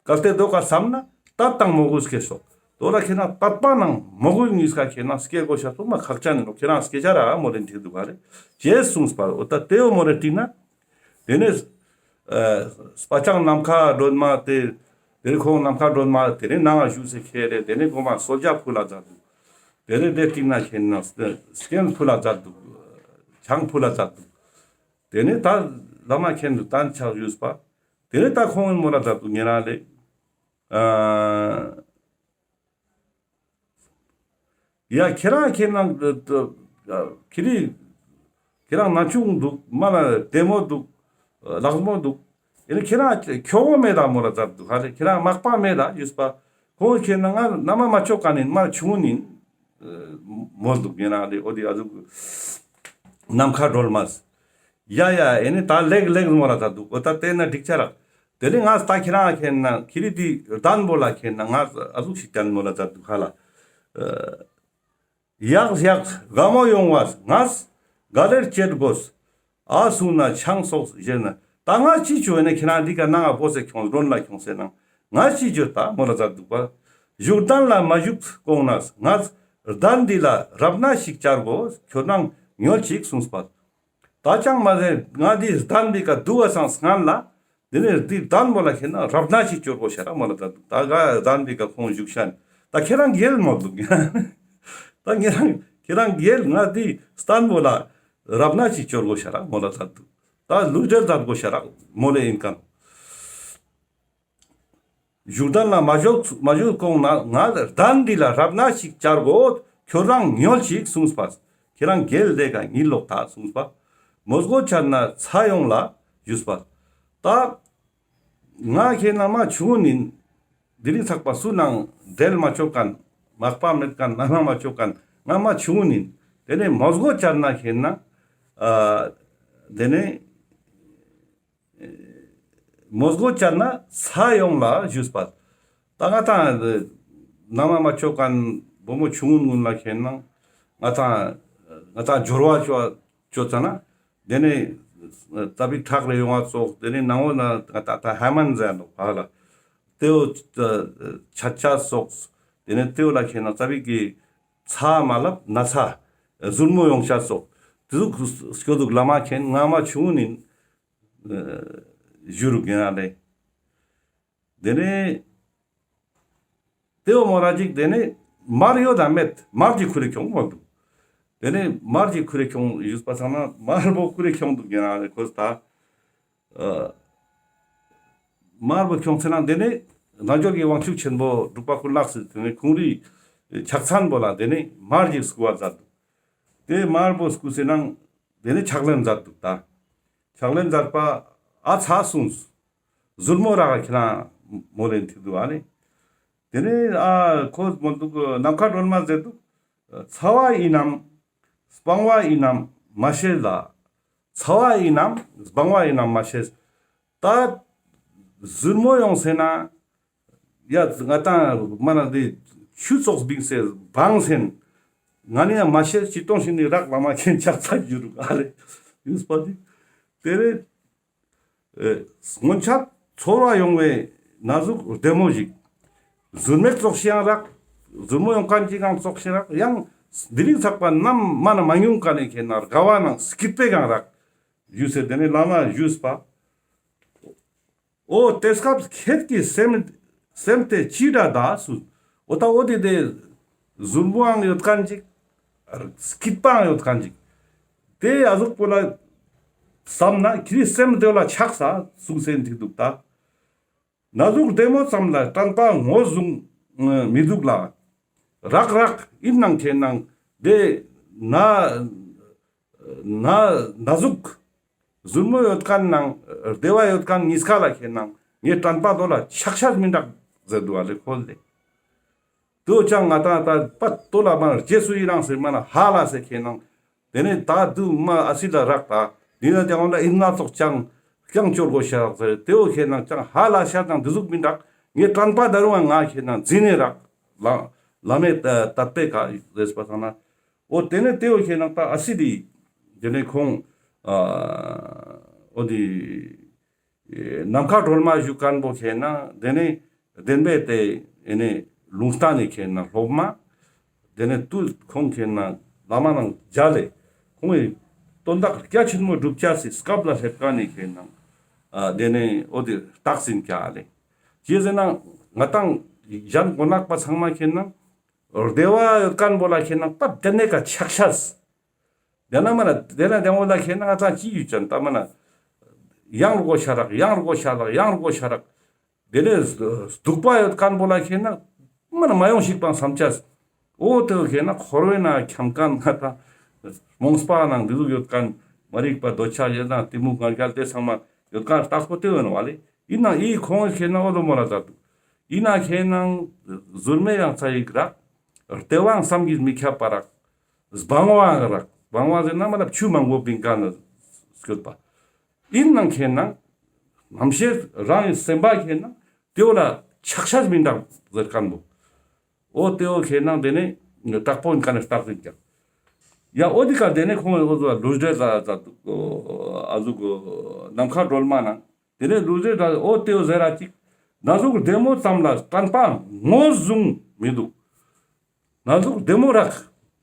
གལ་ཏེ་དོ་ག་བསམ་ན་དད་དང་མོས་གུས་སྐྱེད་ཤོག། དོ་ར་ཁེ་ན་དད་པ་ནང་མོས་གུས་གཉིས་ཀ་ཁེ་ན་སྐྱེ་དགོས་ཤ་སོ་མ་ཁག་ཅན་ནོག། ཁེ་རང་སྐྱེ་ཆ་ར་མོལ་ལེན་ཐིག་འདུག་ག་རེ། ཅེས་གསུངས་པ་འོ་ད་དེའོ་མོལ་ལེ་ཐིག་ན། དེ་ནས་ཨ་སྤ་རྐྱང་ནམ་མཁའ་སྒྲོན་མ་དེ་དེ་ནས་ཁོང་ནམ་མཁའ་སྒྲོན་མ་དེ་ནས་ནང་ང་བཞུགས་སེ་ཁེ་རེ་དེ་ནས་གོ་མ་གསོལ་ཇ་ཕུལ་ལ་མཛད་འདུག། དེ་ནས་དེ་ཐིག་ན་ཁེ་ན་སྐྱེམས་ཕུལ་ལ་མཛད་འདུག། ཆང་ཕུལ་ལ་མཛད་འདུག། ཏེ་ནེ་ད་བླ་མ་མཁྱེན་དུ་སྟན་ཆགས་ཡོད་པ། ཏེ་ནེ་ད་ཁོང་ངི་མོལ་ལ་ཛད་དུག་ཉེ་རང་ལེ། ཨ། ཡ་ཁྱེ་རང་ཁྱེ་རང་ཁྱེ་རི་ཁྱེ་རང་ན་ཆུང་དུག་མ་ན་ལྡེ་མོ་དུག་ལག་མོ་དུག་ཨེ་ནི་ཁྱེ་རང་ཁྱོ་གོ་མེད་ད་མོལ་ལ་ཛད་དུག་ཧ་ལེ། ཁྱེ་རང་མག་པ་མེད་ད་ཡོད་པ། ཁོང་ཁྱེ་ན་ང་ན་མ་མ་ཆོག་ག་ནི་མ་ཆུང་ངུན་ཨིན་མོལ་དུག་ཉེ་རང་ལེ། འོ་དེ་ཨ་ཟུག་ནམ་མཁའ་སྒྲོལ་མ། ཡ་ཡ་ཨེ་ནི་ད་ལེགས་ལེགས་མོལ་ལ་ཛད་དུག་འོ་ད་ཏེ་ན་འགྲིག་ཆ་རག་ཏེ་ནེ་ང་ད་ཁྱེ་རང་ཁྱེ་ན་ཁྱེ་རི་དེ་གདན་བོ་ལ་ཁྱེ་ན་ང་ཨ་ཟུག་ཞིག་ཏན་མོལ་ལ་ཛད་དུག་ཧ་ལ། ཡག་ཡག་དགའ་མོ་ཡོང་བ་ངས་ག་ལེར་བྱེད་དགོས། ཨ་སུ་ན་ཆང་སོགས་བཞེས་ན་ད་ང་ཅི་ཅོ་ཨེ་ནི་ཁྱེ་རང་འདི་ཀ་ནང་ང་བོ་སེ་ཁྱོང་རོན་ལ་ཁྱོང་སེ་ནང་ང་ཅི་ཅོ་ད་མོལ་ལ་ཛད་དུག་པ། བཞུགས་གདན་ལ་མ་བཞུགས་གོང་ན་ངས་གདན་འདི་ལ་རབ་གནས་ཤིག་བསྐྱར་དགོས། ཁྱོད་རང་ཉོལ་ཅིག་གསུངས་པ། ད་ཅང་མ་ཟད་ང་འདི་གདན་འདི་ཀ་དུག་པ་སང་སྔན་ལ་ཏེ་ནེ་འདི་གདན་བོ་ལ་ཁྱེ་ན་རབ་གནས་ཤིག་བསྐྱར་དགོས་ཤ་རག་མོལ་ལ་ཛད་དུག་ད་ག་གདན་འདི་ཀ་ཁོང་བཞུགས་ཤན་ད་ཁྱེ་རང་རྒྱལ་མོལ་དུག་ད་ཁྱེ་རང་ཁྱེ་རང་རྒྱལ་ང་འདི་གདན་བོ་ལ་རབ་གནས་ཤིག་བསྐྱར་དགོས་ཤ་རག་མོལ་ལ་ཛད་དུག་ད་ལུས་འབྲེལ་ཛད་དགོས་ཤ་རག་མོལ་ལེ་ཨིན་ཀ་ནོག་བཞུགས་གདན་ལ་མ་བཞུགས་མ་བཞུགས་གོང་ན་ང་གདན་འདི་ལ་རབ་གནས་ཤིག་བསྐྱར་དགོས། ཁྱོད་རང་ཉོལ་ཅིག་གསུངས་པ། ཁྱེ་རང་རྒྱལ་ལེ་ཀ་ཉིད་ལོག་ད་གསུངས་པ། མོས་གོ་བྱར་ན་ཚ་ཡོང་ལ་ཞུས་པ། ད་ང་ཁྱེ་ན་མ་ཆུང་ངུན་ཨིན། དེ་རིང་ཚག་པ་སུ་ནང་འབྲེལ་མ་ཆོག་མཁན་མག་པ་མེད་མཁན་ན་མ་མ་ཆོག་མཁན་ང་མ་ཆུང་ངུན་ཨིན། ཏེ་ནེ་མོས་གོ་བྱར་ན་ཁྱེ་ན་ཨ་ཏེ་ནེ་མོས་གོ་བྱར་ན་ཚ་ཡོང་ལ་ཞུས་པ། ད་ང་དང་ན་མ་མ་ཆོག་མཁན་བུ་མོ་ཆུང་ངུན་ལ་ཁྱེ་ན་ང་དང་ང་དང་སྦྱོར་བ་ཅོ་ཅོ་ཙ་ན་ཏེ་ནེ་ཙ་པིག་ཁྲག་རེ་ཡོང་བ་ཙོགས། ཏེ་ནེ་ནང་བོ་ན་ང་ད་ད་ཧ་མན་ཟེར་ནོག་ཧ་ལ། ཏེ་བོ་ཆད་ཆད་སོགས། ཏེ་ནེ་ཏེ་བོ་ལ་ཁྱེ་ན་ཙ་པིག་གི་ཚ་མ་ལབ་ན་ཚ་ཟུར་མོ་ཡོང་ཆད་སོགས། ཏེ་ཟུག་སྐྱོ་དུག་བླ་མ་མཁྱེན། ང་མ་ཆུང་ངུན་ཨིན། ཞུ་རུག་ཨིན་ན་ལེ། ཏེ་ནེ་ཏེ་བོ་མོལ་ལ་ཅིག་ཏེ་ནེ་མར་ཡོད་ད་མེད་མར་གྱི་ཁུ་རེ་ཁྱོང་མོལ་དུག་ཏེ་ནེ་མར་གྱི་ཁུ་རེ་ཁྱོང་ཞུས་པ་སང་ན་མར་བོ་ཁུ་རེ་ཁྱོང་དུག་ཨིན་ན་ལེ་ཁོས་ད། ཨ་མར་བོ་ཁྱོང་ཚེ་ན་ཏེ་ནེ་རྣལ་འབྱོར་གྱི་དབང་ཕྱུག་ཆེན་པོ་འབྲུག་པ་ཀུན་ལེགས་སི་ཏེ་ནེ་ཁོང་རི་ཕྱག་མཚན་བོ་ལ་ཏེ་ནེ་མར་གྱི་སྐུ་བ་མཛད་དུག་ཏེ་མར་བོ་སྐུ་སེ་ནང་ཏེ་ནེ་ཕྱག་ལེན་མཛད་དུག་ད་ཕྱག་ལེན་མཛད་པ་ཨ་ཚ་གསུངས། ཟུར་མོ་རག་ཁྱེ་ན་མོལ་ལེན་ཐིག་དུག་ཨ་ནི། ཏེ་ནེ་ཨ་ཁོ་མོལ་དུག་ནམ་མཁའ་སྒྲོལ་མ་ཟེར་དུག་ཚ་བ་ཡིན་ནམ་སྤང་བ་ཡིན་ནམ་མ་ཤེས་ལ། ཚ་བ་ཡིན་ནམ་སྤང་བ་ཡིན་ནམ་མ་ཤེས། ད་ཟུར་མོ་ཡོང་སེ་ན་ཡ་ང་དང་མ་ན་དེ་ཆུ་ཙོགས་བིང་སེ་བང་སེན་ང་ནི་ཡང་མ་ཤེས་ཅི་གཏོང་ཞིག་ནི་རག་བླ་མ་མཁྱེན་ཕྱག་འཚལ་རྒྱུ་རུག་ཨ་ལེ་ཡུས་པ་དེ་ཏེ་རེ། ཨེ་སྔོན་ཆད་ཚོར་བ་ཡོང་བའི་ན་ཟུག་བདེ་མོ་ཞིག་ཟུར་མོ་ཙོགས་ཤིག་ཡང་རག་ཟུར་མོ་ཡོང་མཁན་ཅིག་ཡང་ཙོགས་ཤིག་རག་ཡང་དེ་རིང་ཚག་པ་ནམ་མ་ན་མ་མྱོང་མཁན་ནི་ཁྱེད་ན་དགའ་བ་ནང་སྐྱིད་པའི་གང་རག་ཞུས་སེ་ཏེ་ནེ་བླ་མ་ཞུས་པ། འོ་དེ་སྐབས་ཁྱེད་ཀྱི་སེམས་སེམས་དེ་ཅི་འདྲ་ད་སུ། འོ་ད་འོ་དེ་དེ་ཟུར་མོའང་ཡོད་མཁན་ཅིག་སྐྱིད་པའང་ཡོད་མཁན་ཅིག་དེ་ཨ་ཟུག་པོ་ལ་བསམ་ན་ཁྱེད་སེམས་དེ་ལ་ཆགས་ས་གསུངས་སེ་འདུག་ད། ན་ཟུག་བདེ་མོ་ཙམ་ལ་དྲན་པ་ངོས་བཟུང་མི་འདུག་ལ། རག་རག་ཡིན་ནང་ཁྱེད་ནང་དེ་ན་ན་ན་ཟུག་ཟུར་མོ་ཡོད་མཁན་ནང་བདེ་བ་ཡོད་མཁན་གཉིས་ཀ་ལ་ཁྱེད་ནང་ངའི་དྲན་པ་དོ་ལ་ཆགས་ཤག་མི་འདུག་ཟེར་འདུག་ཨ་ལེ་ཁོ་ལེ། དོ་ཅང་ང་ཏང་ད་པ་དོ་ལ་མ་རྗེས་སུ་ཡི་རང་ཟེར་མ་ན་ཧ་ལ་ཟེར་ཁྱེད་ནང་དེ་ནས་ད་དུ་མ་ཨ་སི་ལ་རག་ད་འདི་ན་ཀྱང་ལ་ཨིན་ན་ཙོགས་ཀྱང་ཀྱང་སྐྱོར་དགོས་ཤག་ཟེར་དེ་བོ་ཁྱེད་ནང་ཀྱང་ཧ་ལ་ཤ་དང་འདི་ཟུག་མི་འདུག་ངའི་དྲན་པ་ད་རུང་ང་ཁྱེད་ནང་འཛིན་ནས་རག་ལ་ལ་མེད་ད་དད་པའི་ཀ་ཟེར་པ་ཚང་ན། འོ་དེ་ནས་དེ་བོ་ཁྱེད་ནང་ད་ཨ་སི་དེ་དེ་ནས་ཁོང་ཨ་འོ་དེ་ནམ་མཁའ་སྒྲོལ་མ་བཞུགས་མཁན་པོ་ཁྱེད་ནང་དེ་ནས་བདེན་པའི་དེ་ཨེ་ནས་ལུང་བསྟན་ནས་ཁྱེད་ནང་སློབ་མ་དེ་ནས་དུས་ཁོང་ཁྱེད་ནང་བླ་མ་ནང་མཇལ་ལེ་ཁོང་གི་དོན་དག་རྒྱ་ཆེན་མོ་སྒྲུབ་བྱ་སི་སྐབས་ལ་སླེབས་མཁན་ནས་ཁྱེད་ནང་ཨ་དེ་ནས་འོ་དེ་རྟགས་ཟིན་ཀྱག་ལེ། ཅི་ཟེར་ན་ང་ཏང་གཞན་མགོ་ནག་པ་ཚང་མ་ཁྱེད་ནང་བདེ་བ་ཡོད་མཁན་པོ་ལ་ཁྱེད་ནང་ད་དེ་ནས་ཀ་ཆགས་ཤག་དེ་ན་མ་ན་དེ་ན་དེ་འོ་ལ་ཁེ་ན་ང་ཏང་ཅི་ཡོད་ཅན་ད་མ་ན་ཡང་རུ་གོ་ཤ་རག་ཡང་རུ་གོ་ཤ་རག་ཡང་རུ་གོ་ཤ་རག། དེ་ནས་སྡུག་པ་ཡོད་མཁན་པོ་ལ་ཁེ་ན་མ་ན་མ་ཡོང་ཞིག་པང་བསམ་ཆས། འོ་དེ་བོ་ཁེ་ན་འཁོར་བའི་ནང་འཁྱམ་མཁན་ང་ཏང་རྨོངས་པ་ནང་འདི་ཟུག་ཡོད་མཁན་མ་རིག་པ་འདོད་ཆགས་ཞེ་སྡང་གཏི་མུག་ང་རྒྱལ་དེ་ཚང་མ་ཡོད་མཁན་རྟགས་པོ་དེ་ཡོད་ནོ་བ་ལེ། ཡིན་ནའང་ཨི་ཁོང་ཁེ་ན་འོ་དོ་མོ་ལ་ཛད་དུག། ཡིན་ན་ཁེ་ན་ཟུར་མེ་ཡང་ཚ་ཡིག་རག། རྟེ་བའང་བསམ་གྱིས་མི་ཁྱབ་པ་རག། སྦང་བའང་རག། སྦང་བ་ཟེར་ན་མ་ལ་ཆུ་མང་པོ་བིང་མཁན་ནི་སྐྱོད་པ། ཡིན་ནའང་ཁེ་ན་ནམ་ཤེས་རང་གི་སེམས་པ་ཁེ་ན་དེ་བོ་ལ་ཆགས་ཤས་མི་འདུག་ཟེར་མཁན་པོ། འོ་དེ་བོ་ཁེ་ན་དེ་ནི་དྲག་པོ་ཡིན་མཁན་ནི་རྟགས་ཡིན་ཀྱང་། ཡ་འོ་དེ་ཀ་དེ་ནི་ཁོང་འོ་ཟུག་ལུས་འབྲེལ་ལ་ཛད་དུག། ཨ་ཟུག་ནམ་མཁའ་སྒྲོལ་མ་ནང་དེ་ནས་ལུས་འབྲེལ་ལ་འོ་དེ་བོ་ཟེར་ར་ཅིག། ན་ཟུག་བདེ་མོ་ཙམ་ལ་དྲན་པ་ངོས་བཟུང་མི་འདུག། ན་ཟུག་བདེ་མོ་རག།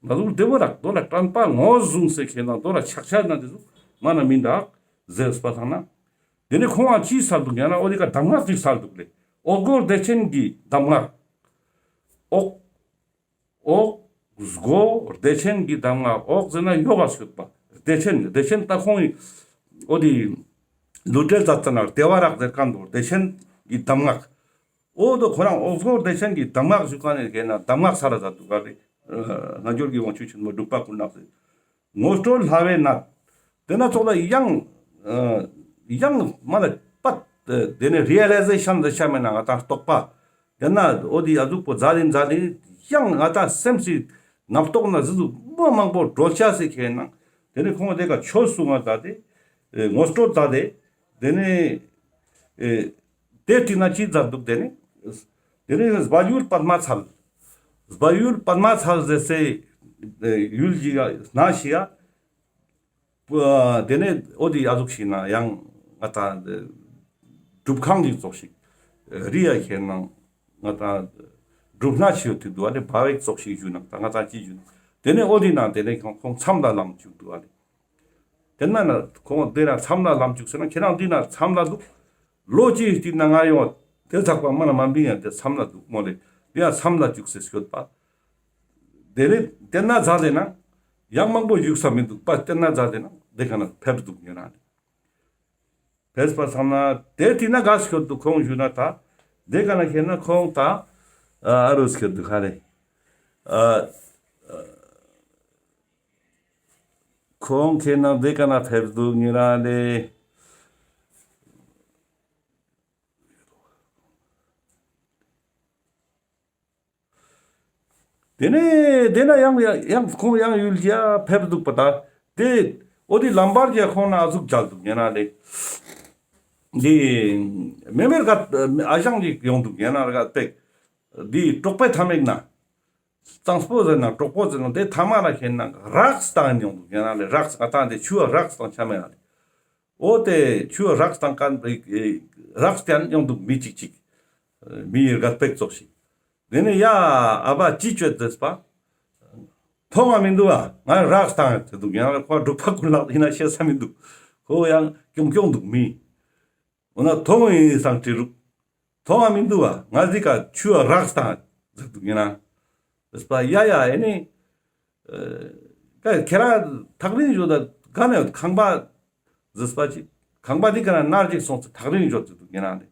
ན་ཟུག་བདེ་མོ་རག་དོ་ལ་དྲན་པ་ངོས་བཟུང་ཟེར་ཁེ་ན་དོ་ལ་ཆགས་ཆགས་ན་དེ་ཟུག་མ་ན་མི་འདུག་ཟེར་སྤ་ཐང་ན། དེ་ནས་ཁོང་ང་ཅི་སལ་འདུག་ཡང་ན་འོ་དེ་ཀ་གདམས་ངག་ཅིག་སལ་འདུག་ལེ། འོག་སྒོ་བདེ་ཆེན་གྱི་གདམས་ངག། འོག་འོག་སྒོ་བདེ་ཆེན་གྱི་གདམས་ངག། འོག་ཟེར་ན་ཡོ་ག་ཞུགས་པ། བདེ་ཆེན་བདེ་ཆེན་ད་ཁོང་ངི་འོ་དེ་ལུས་འབྲེལ་ཛད་ཙ་ན་བདེ་བ་རག་ཟེར་མཁན་པོ་བདེ་ཆེན་གྱི་གདམས་ངག། འོ་དོ་ཁོ་རང་འོག་སྒོ་བདེ་ཆེན་གྱི་གདམས་ངག་ཞུ་མཁན་ནི་ཁེ་ན་གདམས་ངག་སལ་ལ་ཛད་དུག་ག་རེ། རྣལ་འབྱོར་གྱི་དབང་ཕྱུག་ཆེན་མོ་འབྲུག་པ་ཀུན་ལེགས་སི། ངོ་སྤྲོད་ལྷ་བའི་གནད། དེ་ན་ཙོགས་ལ་ཡང་ཡང་མ་ལ་པད་དེ་ནི་རི་ཨེ་ལའི་ཟེ་ཤན་ཟེར་ཆ་མེད་ན་ང་ཏང་རྟོགས་པ། དེ་ན་འོ་དེ་ཨ་ཟུག་པོ་ཛད་དེ་ཛད་དེ་ཡང་ང་ཏང་སེམས་སི་རྣམ་རྟོག་ན་ཟི་ཟུག་མ་མང་པོ་གྲོལ་ཆ་སི་ཁེ་ན། དེ་ནི་ཁོང་དེ་ཀ་ཆོས་གསུང་ང་ཛད་དེ་ངོ་སྤྲོད་ཛད་དེ་དེ་ནི། ཨེ། དེ་དེ་ན་ཅི་ཛད་དུག་དེ་ནི། དེ་ནི་སྦ་ཡུལ་པདྨ་ཚལ། སྦ་ཡུལ་པདྨ་ཚལ་ཟེར་སའི་ཡུལ་གྱི་ན་ཞིག་ཡ། དེ་ནི་འོ་དེ་ཨ་ཟུག་ཞིག་ན་ཡང་ང་ཏང་སྒྲུབ་ཁང་གི་ཙོགས་ཤིག། རི་ཡ་ཁེ་ན་ང་ཏང་སྒྲུབ་ན་ཞིག་ཡོད་དེ་དུག་ཨ་ལེ། བ་བེག་ཙོགས་ཤིག་ཞུ་ན་ད་ང་ཏང་ཅི་ཞུ་ན། དེ་ནི་འོ་དེ་ན་དེ་ནི་ཁོང་མཚམས་ལ་ལམ་བཅུག་དུག་ཨ་ལེ། དེ་ན་ན་ཁོང་དེ་ན་མཚམས་ལ་ལམ་བཅུག་ཟེར་ན་ཁྱེད་རང་འདི་ན་མཚམས་ལ་འདུག། ལོ་གཅིག་སྟིང་ན་ང་ཡོང་དེ་ཚག་པ་མ་ན་མ་འབིང་ཡང་དེ་མཚམས་ལ་འདུག་མོ་ལེ། དེ་ཡང་མཚམས་ལ་བཅུག་ཟེར་སྐྱོད་པ། དེ་ནི་དེ་ན་ཛད་དེ་ན་ཡང་མང་པོ་བཞུགས་ས་མི་འདུག་པ། དེ་ན་ཛད་དེ་ན་དེ་ཀ་ན་ཕེབས་འདུག་ཉེ་རང་ནི། ཕེབས་པ་སང་ན་དེ་དེ་ན་ག་སྐྱོད་འདུག་ཁོང་ཞུ་ན་ད་དེ་ཀ་ན་ཁེ་ན་ཁོང་ད་ཨ་རུ་སྐྱོད་འདུག་ཧ་རེ། ཨ། ཁོང་ཁེ་ན་དེ་ཀ་ན་ཕེབས་འདུག་ཉེ་རང་ལེ། དེ་ནས་དེ་ན་ཡང་ཡང་ཁོང་ཡང་ཡུལ་གྱི་ཕེབས་འདུག་པ། ད་དེ་འོ་དེ་ལམ་བར་གྱི་ཁོང་ན་ཨ་ཟུག་མཇལ་འདུག་ཉེ་རང་ལེ། དེ་མེ་མེར་ག་ཨ་ཞང་ཅིག་ཡོང་འདུག་ཉེ་རང་ག་པེག། དེ་གྲོགས་པོའི་མཐའ་མེད་ན། གཙང་པོ་ཟེར་ན་གྲོགས་པོ་ཟེར་ན་དེ་མཐའ་མ་ལ་ཁེ་ན་རགས་བཏང་ཡོང་འདུག་ཉེ་རང་ལེ། རགས་ང་ཏང་དེ་ཆུ་རགས་བཏང་ཆ་མེད་ཨ་ལེ། འོ་དེ་ཆུ་རགས་བཏང་མཁན་རགས་བཏང་ཡོང་འདུག་མི་གཅིག་གཅིག། མི་ཡི་རྒད་པོ་ཙོགས་ཤིག། དེ་ནས་ཡ་ཨ་བ་ཅི་བཅོས་ཟེར་པ། མཐོང་ང་མི་འདུག་ཨ། ང་རགས་བཏང་ཡོད་ཟེར་འདུག། ཡང་ཁོ་འབྲུག་པ་ཀུན་ལེགས་ཡིན་ན་ཤེས་ས་མི་འདུག། ཁོ་ཡང་ཀྱོང་ཀྱོང་འདུག་མི། འོ་ན་མཐོང་ཡིན་སང་དྲི་རུག། མཐོང་ང་མི་འདུག་ཨ། ང་ཟིག་ག་ཆུ་རགས་བཏང་ཟེར་འདུག་ཡིན་ན། ཟེར་པ་ཡ་ཡ་ཨེ་ནི། ཨ་ཁྱེད་རང་ཐག་རིང་ཞོག་ད་ག་ནས་ཡོད་ཁང་པ་ཟེར་པ་ཅིག། ཁང་པ་འདི་ག་ན་ནར་ཅིག་སོང་ཚེ་ཐག་རིང་ཞོག་ཅིག་འདུག་ཉེ་རང་ལེ།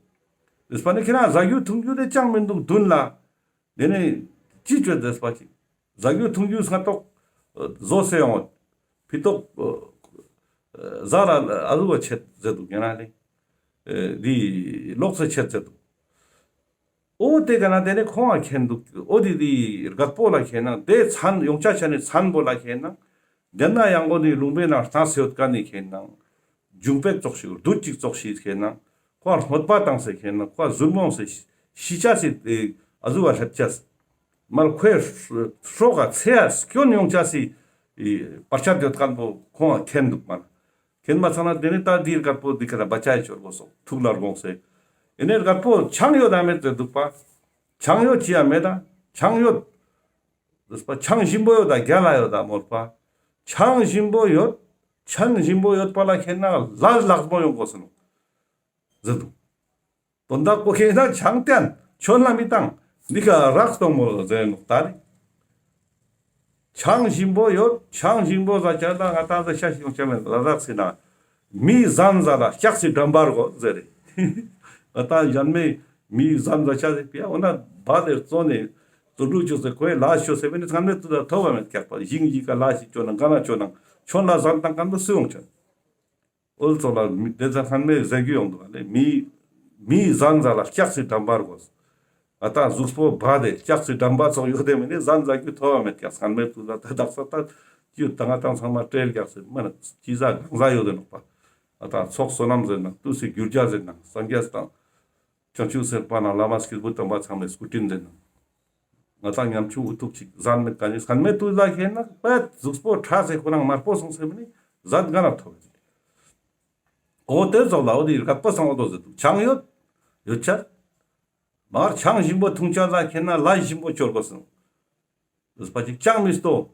ཟེར་པ་ནི་ཁྱེད་རང་ཟ་རྒྱུ་འཐུང་རྒྱུ་དེ་ཅང་མི་འདུག་མདུན་ལ། དེ་ནས་ཅི་བཅོས་ཟེར་པ་ཅིག། ཟ་རྒྱུ་འཐུང་རྒྱུ་སྔ་ཏོག་བཟོ་སེ་ཡོང་། ཕི་ཏོག་ཟ་ར་ཨ་ལུ་བ་ཆད་ཟེར་འདུག་ཉེ་རང་ལེ། འདི་ལོག་སེ་ཆད་ཟེར་འདུག། འོ་དེ་ག་ན་དེ་ནས་ཁོང་ང་མཁྱེན་འདུག། འོ་དེ་དེ་རྒད་པོ་ལ་མཁྱེན་ན་དེ་མཚན་ཡོང་ཆ་ཆ་ནས་མཚན་པོ་ལ་མཁྱེན་ན། དེ་ན་ཡང་འོ་དེ་ལུང་པའི་ནང་བཏང་སེ་ཡོད་མཁན་ནི་མཁྱེན་ན། འབྱུང་པོ་ཙོགས་ཤིག་བདུད་ཅིག་ཙོགས་ཤིག་མཁྱེན་ན། ཁོ་ལ་སྨོད་པ་བཏང་སེ་མཁྱེན་ན། ཁོ་ལ་ཟུར་མོ་སེ་ཤི་ཆ་སི་ཨ་ཟུག་བ་སླེབས་ཆ་སི། མར་ཁོའི་སྲོག་ག་ཚེ་ཡ་སྐྱོན་ཡོང་ཆ་སི་བར་ཆད་ཡོད་མཁན་པོ་ཁོང་ང་མཁྱེན་འདུག་མ་ན། མཁྱེན་མ་ཚང་ན་དེ་ནས་ད་འདིའི་རྒད་པོ་འདི་ཁ་ལ་བ་ཅའི་ཆོར་གོ་སོགས་ཐུགས་ལ་དགོངས་སེ། ཨེ་ནས་རྒད་པོ་ཆང་ཡོད་ད་མེད་ཟེར་འདུག་པ། ཆང་ཡོད་ཅི་ཡ་མེད་ད། ཆང་ཡོད། ཟེར་པ་ཆང་ཞིམ་པོ་ཡོད་ད་རྒྱལ་ལ་ཡོད་ད་མོལ་པ། ཆང་ཞིམ་པོ་ཡོད། ཆང་ཞིམ་པོ་ཡོད་པ་ལ་མཁྱེན་ན་ལ་ལག་མོ་ཡོང་གོ་སོང་ཟེར་འདུག། དོན་དག་པོ་མཁྱེན་ན་ཆང་བསྟན་ཆོན་ལ་མི་བཏང་འདི་ཁ་རགས་གཏོང་མོ་ཟེར་ནོག་ད་རེ། ཆང་ཞིམ་པོ་ཡོད། ཆང་ཞིམ་པོ་ཟ་ཆ་ན་ང་ཏང་ཟ་ཆ་ཞིམ་ཆ་མེད་ལ་དྭགས་སི་ན། མི་ཟན་ཟ་ལ་ལྕགས་སི་འགྲམ་པར་གོ་ཟེར་རེ། ང་ཏང་གཞན་མའི་མི་ཟན་ཟ་ཆ་ཟེར་པ་འོ་ན་བ་དེ་བཙོན་ནས་དུད་འགྲོ་ཅོས་སེ་ཁོའི་ལ་ཤོ་ཟེར་བས་ནི་ཚང་མས་དུ་ད་ཐོབ་པ་མེད་ཀྱག་པ། ཞིང་ཞིག་ག་ལ་ཞིག་ཅོ་ན་ག་ན་ཅོ་ན་ཁྱོད་ལ་ཟན་དང་གང་དུ་སུ་ཡོང་ཆ། འོལ་ཚོ་ལ་མི་དེ་ཚ་ཁན་མེ་ཟེར་རྒྱུ་ཡོང་འདུག་ཨ་ལེ། མི་མི་ཟན་ཟ་ལ་ལྕགས་སི་འགྲམ་པར་གོ། ཨ་ད་གཟུགས་པོ་བ་དེ་ལྕགས་སི་འགྲམ་པ་ཚོགས་ཡོད་དེ་མིན་ནི་ཟན་ཟ་རྒྱུ་ཐོབ་པ་མེད་ཀྱག་ཁན་མེ་དུ་ད་ད་དག་ས་ད་ཀྱུ་ད་ང་ཏང་ཚང་མ་སྤྲེལ་རྒྱག་སེ་མ་ན་ཅི་ཟ་གང་ཟ་ཡོད་དེ་ནོག་པ། ཨ་ད་ཚོགས་བསོད་ནམས་ཟེར་ན་དུས་སི་རྒྱུ་རྒྱ་ཟེར་ན་སངས་རྒྱས་དང་བྱང་ཆུབ་སེམས་དཔའ་ན་བླ་མ་སྐྱེས་བུ་དམ་པ་ཚང་མའི་སྐུ་དྲིན་ཟེར་ན། ང་ཏང་ཉམ་ཆུང་འུ་ཐུག་ཅིག་ཟན་མེད་ག་ནི་ཟན་མེད་དུས་ལ་ཁེན་ན་པད་གཟུགས་པོ་ཁྲག་སེ་ཁོ་རང་དམར་པོ་སོང་སེ་མིན་ནི་ཟན་ག་ན་ཐོབ་ཡོད། འོ་དེ་ཙོགས་ལ་འོ་དེ་རྒད་པོ་སང་འོ་དོ་ཟེར་དུག་ཆང་ཡོད་ཡོད་ཆ། མར་ཆང་ཞིམ་པོ་འཐུང་ཆ་ལ་ཁེན་ན་ལ་ཞིམ་པོ་ཅོར་གོ་སོང་། ཟེར་པ་ཅིག་ཅང་མི་སྟོ།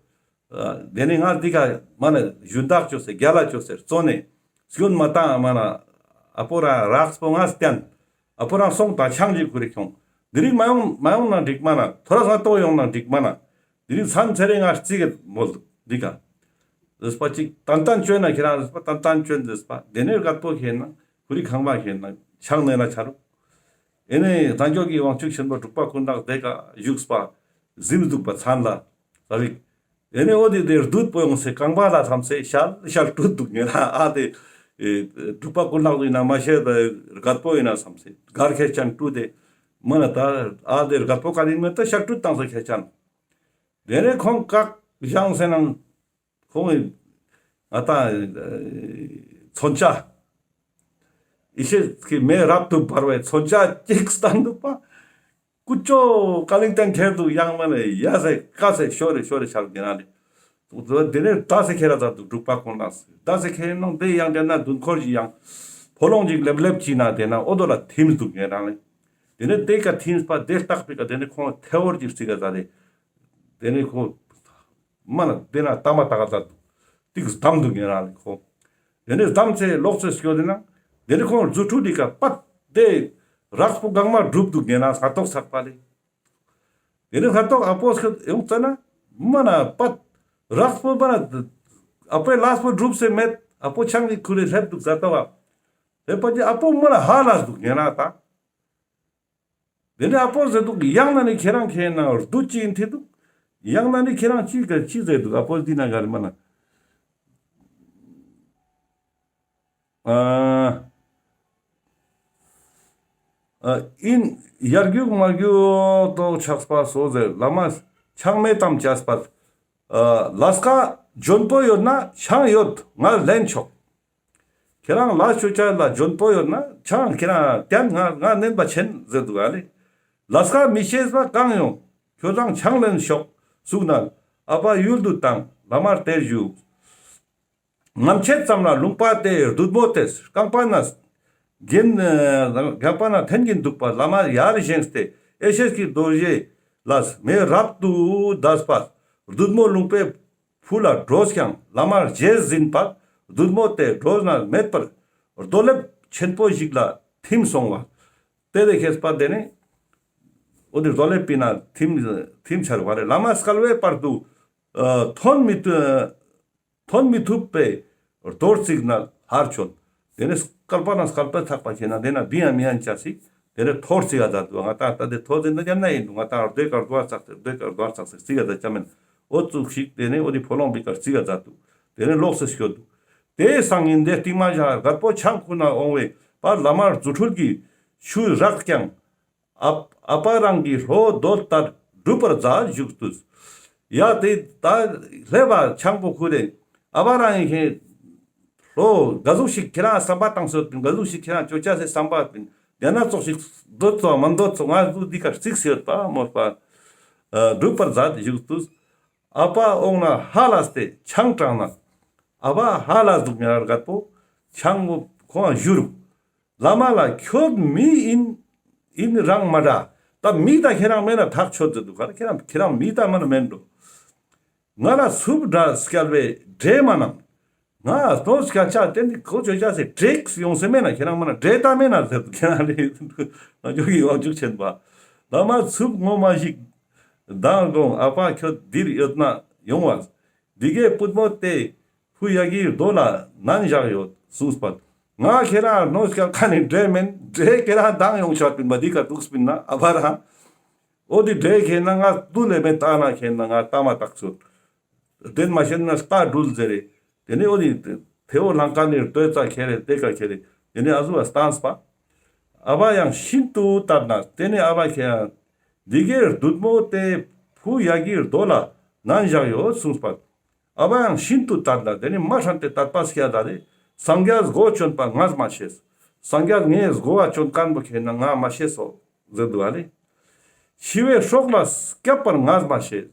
ཨ་དེ་ནི་ང་འདི་ག་མ་ན་ཞུན་དག་ཅོས་སེ་རྒྱ་ལ་ཅོས་སེ་བཙོན་ནས་སྐྱོན་མ་བཏང་མ་ན་ཨ་པོ་ར་རགས་པོ་ང་བསྟན། ཨ་པོ་རང་སོང་དང་ཆང་ཅིག་ཁུ་རེ་ཁྱོང་། དེ་རིང་མ་ཡོང་མ་ཡོང་ན་འགྲིག་མ་ན་ཐོ་རས་ང་ཏོ་ཡོང་ན་འགྲིག་མ་ན། དེ་རིང་མཚན་ཚེ་རིང་ང་རྩིས་གེ་མོལ་འདི་ག་ཟེར་པ་ཅིག་ཏན་ཏན་ཅོས་ན་ཁྱེད་རང་ཟེར་པ་ཏན་ཏན་ཅོས་ཟེར་པ་དེ་ནས་རྒད་པོ་ཁེན་ན་ཁུ་རི་ཁང་པ་ཁེན་ན་ཆང་ནས་ན་ཆ་རུག་ཨེ་ནས་རྣལ་འབྱོར་གྱི་དབང་ཕྱུག་ཆེན་པོ་འབྲུག་པ་ཀུན་བཟང་དེ་ཀ་བཞུགས་པ་གཟིམས་འདུག་པ་མཚན་ལ་ཟ་བིག་ཨེ་ནས་འོ་དེ་དེ་བདུད་པོ་ཡོང་སེ་རྐང་པ་ལ་འཐམས་སེ་ཤལ་ཤལ་བཀྲུས་འདུག་ཉེ་རང་ཨ་དེ་ཨེ་འབྲུག་པ་ཀུན་བཟང་ཡིན་ན་མ་ཤེས་པ་རྒད་པོ་ཡིན་ན་འཐམས་སེ་གར་ཁེ་ཅན་བཀྲུས་ཏེ་མ་ན་ད་ཨ་དེ་རྒད་པོ་ག་ནི་མེད་ད་ཤལ་བཀྲུས་བཏང་སེ་ཁེ་ཅན། དེ་ནས་ཁོང་བཀག་བཞེངས་སེ་ནང་ཁོང་ང་ཏང་མཚོན་ཆ། ཡེ་ཤེས་ཀྱི་མེ་རབ་ཏུ་འབར་བའི་མཚོན་ཆ་གཅིག་བསྟན་འདུག་པ། ཀུ་ཅོ་ཀ་ལིང་ཏན་ཁྱེར་འདུག་ཡང་མ་ནས་ཡ་ཟེ་ཀ་ཟེ་ཤོ་རེ་ཤོ་རེ་ཆར་གྱི་ན་ལེ། དེ་ནས་ད་ཟེ་ཁྱེར་ར་ད་འདུག་འབྲུག་པ་ཀུན་བཟང་ཟེ་ད་ཟེ་ཁྱེར་ནང་དེ་ཡང་དེ་ན་དུན་འཁོར་གྱི་ཡང་ཕོ་ལོང་གཅིག་ལེབ་ལེབ་གྱི་ན་དེ་ན་འོ་དོ་ལ་ཐིམ་འདུག་ངེ་རང་ལེ། དེ་ནས་དེ་ཀ་ཐིམ་པ་དེ་ལྟག་པའི་ཀ་དེ་ནས་ཁོང་ཐེ་བོར་གྱི་རྩི་ཀ་ད་ལེ། དེ་ནས་ཁོ་མ་ན་དེ་ན་ཏ་མ་ཏ་ག་ད་འདུག་ཏིག་བསྡམས་འདུག་ངེ་རང་ལེ་ཁོ། དེ་ནས་བསྡམས་ཚེ་ལོག་ཚེ་སྐྱོ་དེ་ན་དེ་ནས་ཁོང་རྫུ་འཕྲུལ་དེ་ཀ་པད་དེ་རགས་པོ་གང་མ་གྲུབ་འདུག་ངེ་རང་ས་ཐོག་ཚག་པ་ལེ། དེ་ནས་ས་ཐོག་ཨ་པོ་སྐྱོ་ཡོང་ཙ་ན་མ་ན་པད་རགས་པོ་མ་ན་ཨ་པོའི་ལས་པོ་གྲུབ་སེ་མེད་ཨ་པོ་ཆང་གི་ཁུ་རེ་སླེབས་འདུག་ས་ཐོག་ཨ། ལེ་པ་ཅི་ཨ་པོ་མ་ན་ཧ་ལས་འདུག་ངེ་རང་ད། དེ་ནས་ཨ་པོ་ཟེར་འདུག་ཡང་ན་ནི་ཁྱེད་རང་ཁྱེད་ན་རྡུ་ཅི་ཡིན་ཐེ་འདུག་ཡང་ན་ནི་ཁྱེད་རང་ཅི་ག་ཅི་ཟེར་འདུག་ཨ་པོ་འདི་ན་ག་རེ་མ་ན། ཨ་ཨ་ཨིན་ཡར་རྒྱུག་མར་རྒྱུག་ཏོག་ཆགས་པ་སོ་ཟེར་བླ་མ་ཆང་མེད་དམ་བཅས་པ། ཨ་ལས་ཀ་འཇོན་པོ་ཡོད་ན་ཆང་ཡོད་ང་ལེན་ཆོག་ཁྱེད་རང་ལས་ཆོ་ཆ་ལ་འཇོན་པོ་ཡོད་ན་ཆང་ཁྱེད་རང་བསྟན་ང་ང་ནན་པ་ཆེན་ཟེར་འདུག་ཨ་ལེ། ལས་ཀ་མི་ཤེས་པ་གང་ཡོང་ཁྱོད་རང་ཆང་ལེན་ཤོག་གསུངས་ན་ཨ་པ་ཡུལ་དུ་བཏང་བླ་མར་དེར་བཞུགས། ངམ་ཆད་ཙམ་ལ་ལུང་པ་དེའི་བདུད་མོ་དེས་རྐང་པ་ན་རྒྱན་རྐང་པ་ན་འཐེན་གྱིན་འདུག་པ་བླ་མ་ཡར་བཞེངས་ཏེ་ཡེ་ཤེས་ཀྱི་རྡོ་རྗེ་ལ་མེ་རབ་ཏུ་བརྡབས་པ་བདུད་མོ་ལུང་པའི་ཕུ་ལ་འགྲོས་ཀྱང་བླ་མ་རྗེས་ཟིན་པར་བདུད་མོ་དེ་འགྲོས་ན་མེད་པར་རྡོ་ལེབ་ཆེན་པོ་ཞིག་ལ་ཐིམ་སོང་བ། དེ་དེ་ཁེས་པ་དེ་ནི་འོ་དེ་རྡོ་ལེབ་པི་ན་ཐིམ་ཐིམ་ཆར་བ་རེ་བླ་མ་སྐལ་བའི་བར་དུ་ཐོན་མི་ཐོན་མི་ཐུབ་པའི་རྡོ་རྩིག་ན་ཧར་ཆོད། དེ་ནས་སྐལ་པ་ན་སྐལ་པ་ཚག་པ་ཁྱེད་ན་དེ་ན་བི་ཡང་མི་ཡང་ཅ་སི་དེ་ནས་ཐོར་རྩིག་ག་ད་དུ་ང་ཏང་ད་དེ་ཐོ་དེ་ན་ཡང་ན་ཡིན་དུ་ང་ཏང་རྡོའི་ཀར་རྡོ་ཚག་སེ་རྡོའི་ཀར་རྡོ་ཚག་སེ་རྩིག་ག་ད་ཅ་མེན། འོ་ཙུག་ཞིག་དེ་ནས་འོ་དེ་ཕོ་ལོང་བི་ཀར་རྩིག་ག་ད་དུ་དེ་ནས་ལོག་སེ་སྐྱོད་དུ། དེའི་སང་ཉིན་དེ་རྟིང་མ་ཞག་རྒད་པོ་ཆང་ཁུ་ན་འོང་བའི་བར་བླ་མར་རྫུ་འཕྲུལ་གྱི་ཆུ་རགས་ཀྱང་ཨ་ཨ་པ་རང་གི་ལྷོ་རྡོལ་ལྟར་སྒྲུབ་པར་མཛད་བཞུགས་ཏུ། ཡ་དེ་ད་ལྷེ་བ་ཆང་པོ་ཁུ་རེ་ཨ་པ་རང་ཡིན་ཁན་ལྷོ་ག་ཟུག་ཞིག་ཁྱེད་རང་བསམ་པ་བཏང་སོད་པིན་ག་ཟུག་ཞིག་ཁྱེད་རང་ཅོ་ཅ་སེ་བསམ་པ་པིན་དེ་ན་ཙོག་ཞིག་འདོད་ཚོ་མ་འདོད་ཚོ་ང་ཟུག་འདི་ཀ་རྩིག་སེ་ཡོད་པ་མོས་པ་སྒྲུབ་པར་མཛད་བཞུགས་ཏུ། ཨ་པ་འོང་ན་ཧ་ལས་ཏེ་ཆང་དྲངས་ན། ཨ་པ་ཧ་ལས་འདུག་ཉ་ར་རྒད་པོ་ཆང་ངོ་ཁོང་བཞུར། བླ་མ་ལ་ཁྱོད་མི་ཡིན་ཡིན་རང་མ་འདྲ། ད་མི་ད་ཁྱེད་རང་མེད་ན་ཐག་ཆོད་ཟེར་འདུག་ག་ཁྱེད་རང་ཁྱེད་རང་མི་ད་མ་ན་མེན་འགྲོ། ང་ལ་སུབ་འདྲ་སྐྱལ་བའི་འདྲེ་མ་ནམ། ང་སྟོན་སྐྱལ་ཆ་དེ་ནི་ཁོ་ཆོས་ཆ་སེ་དྲེགས་ཡོང་སེ་མེད་ན་ཁྱེད་རང་མ་ན་འདྲེ་ད་མེད་ན་ཟེར་འདུག་ཁྱེད་རང་རེད་འདུག་ང་ཅོག་གི་དབང་ཕྱུག་ཆེན་པ། བླ་མ་ཚུབ་ངོ་མ་ཞིག་མདང་དགོང་ཨ་པ་ཁྱོད་འདིར་ཡོད་ན་ ཡོང་བ། འདི་གའི་པུས་མོ་དེ་ཕུ་ཡ་གིའི་རྡོ་ལ་མནན་བཞག་ཡོད་གསུངས་པ། ང་ཁྱེད་རང་གནོད་སྐྱེལ་མཁན་ནི་འདྲེ་མེན། འདྲེ་ཁྱེད་རང་མདང་ཡོང་ཆོག་པིན་པ། འདི་ཀ་འདུག་སྤིན་ན་ཨ་བ་རང་། འོ་དེ་འདྲེ་ཁྱེད་ན་ང་དུ་ལེ་མེ་ལྟ་ན་ཁྱེད་ན་ང་ལྟ་མ་བཏགས་ཆོག་དེན་མ་ཤེས་ན་ལྟ་འགྲུལ་ཟེར་རེ། དེ་ནས་འོ་དེ་ཐེ་བོ་ལང་ཀ་ནི་ལྟོས་ཙ་ཁྱེར་རེ་དེ་ཀ་ཁྱེར་རེ། དེ་ནས་ཨ་ཟུ་བ་སྟངས་པ། ཨ་བ་ཡང་ཤིན་ཏུ་དད་ན། དེ་ནས་ཨ་བ་ཁྱེད་ཡང་འདི་གའི་བདུད་མོ་དེ་ཕུ་ཡ་གིའི་རྡོ་ལ་མནན་བཞག་ཡོད་གསུངས་པ། ཨ་བ་ཡང་ཤིན་ཏུ་དད་ན། དེ་ནས་མ་ཧྲན་ཏེ་དད་པ་སྐྱེ་ད་དེ། སངས་རྒྱས་སྒོ་བྱོན་པ་ངས་མ་ཤེས། སངས་རྒྱས་ངའི་སྒོ་བ་བྱོན་མཁན་པོ་ཁྱེད་ན་ང་མ་ཤེས་སོ་ཟེར་འདུག་ཨ་ལེ། འཆི་བའི་སྲོག་ལ་སྐྱབས་པར་ངས་མ་ཤེས།